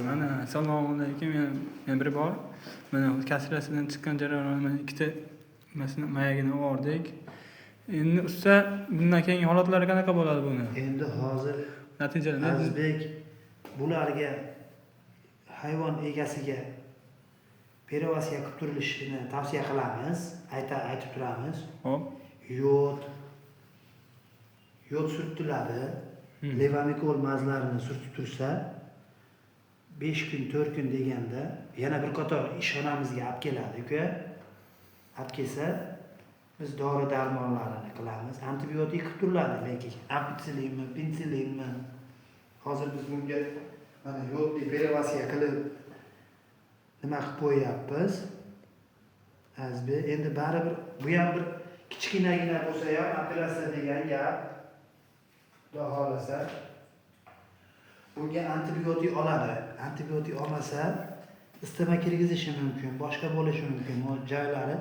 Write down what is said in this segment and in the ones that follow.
Mana, assalomu alaykum. Yana bir bor. Mana, kastratsiyadan chiqqan jarayonni, mana, ikkita nimasini, mayagini oldik. Endi, usta, bundan keyingi holatlari qanaqa bo'ladi buni? Endi hozir Natijalar ne? Azizbek, bularga, hayvon egasiga перевязка qilib turilishini tavsiya qilamiz, aytib turamiz. Yod surtiladi. Levamikol mazlarini surtib tursa, 5 kun, 4 kun deganda yana bir qator ishxonamizga olib keladi uka. Olib kelsa, biz dori darmonlarini qilamiz, antibiotik qilib turiladi, lekin ampitsillinmi, penitsillinmi. Hozir biz bunga mana yodli перевязка qilib, nima qilib qo'yyapmiz, Azizbek. Endi baribir bu ham bir kichkinagina bo'lsa ham operatsiya degan gap. Xudo xohlasa, bunga antibiotik oladi. Antibiotik olmasa, isitma kirgizishi mumkin, boshqa bo'lishi mumkin. U joylari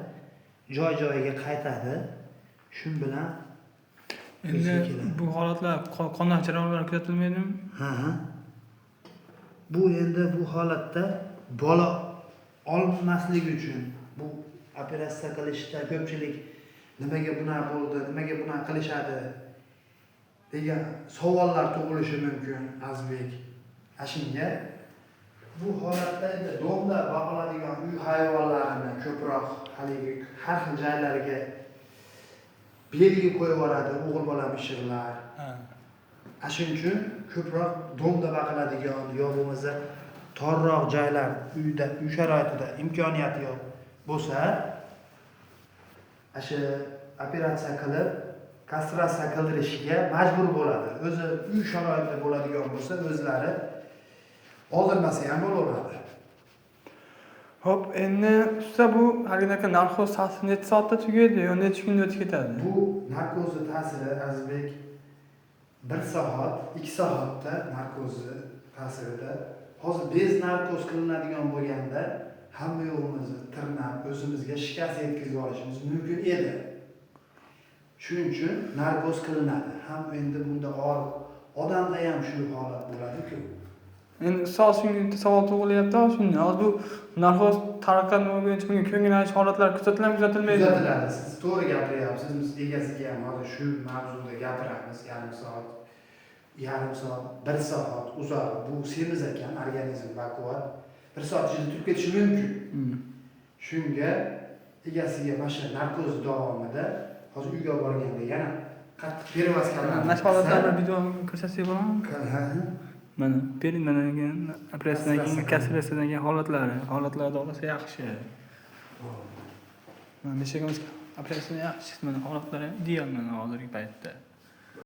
joy joyiga qaytadi shu bilan. Endi O'ziga keladi. bu holatlar qondan jarayonlar kuzatilmaydimi? Ha, bu endi bu holatda bola olmaslik uchun bu operatsiya qilishda ko'pchilik nimaga bunaqa bo'ldi, nimaga bunaqa qilishadi degan savollar tug'ilishi mumkin, Azizbek. Ana shunga bu holatda endi дом da boqiladigan uy hayvonlarini ko'proq haligi har xil joylarga belgi qo'yib yuboradi o'g'il bola mishiqlar. Ana shuning uchun ko'proq дом da baqiladigan yo bo'lmasa torroq joylar, uyda, uy sharoitida imkoniyati yo'q bo'lsa, ana shu operatsiya qilib, kastratsiya qildirishga majbur bo'ladi. O'zi uy sharoitida bo'ladigan bo'lsa, o'zlari oldirmasa ham bo'laveradi. Ho'p, endi, usta, bu haligi narkoz ta'siri necha soatda tugaydi yo necha kunda o'tib ketadi? Bu narkozni ta'siri, Azizbek, 1 soat, 2 soatda narkozni ta'sirida. Hozir без narkoz qilinadigan bo'lganda, hamma yo'g'imizni tirnab, o'zimizga shikast yetkazib olishimiz mumkin edi. Shuning uchun narkoz qilinadi ham. Endi bunda og'riq, odamda ham shu holat bo'ladiku. Endi, ustoz, shunga bitta savol tug'ilyapti hozir shundan. Hozir bu narkoz tarqalgan bo'yicha bunga ko'ngil ayish holatlar kuzatiladimi, kuzatilmaydimi? Kuzatiladi, siz to'g'ri gapiryapsiz. Biz egasiga ham hozir shu mavzuda gapiramiz. Yarim soat, yarim soat, bir soat uzoq. Bu semiz ekan, organizm baquvvat, bir soat ichida turib ketishi mumkin. Shunga egasiga mana shu narkoz davomida, hozir uyga olib borganda yana qattiq перевязка Mana shu holatlar bir video ko'rsatsak bo'ladimi? Ha. Mana, bering, mana operatsiyadan keyin, Kastratsiya. Kastratsiyadan keyin holatlari, holatlar olsa yaxshi. Mana, mishigimiz operatsiyadan yaxshi chiqdi, mana, holatlari ideal, mana, hozirgi paytda.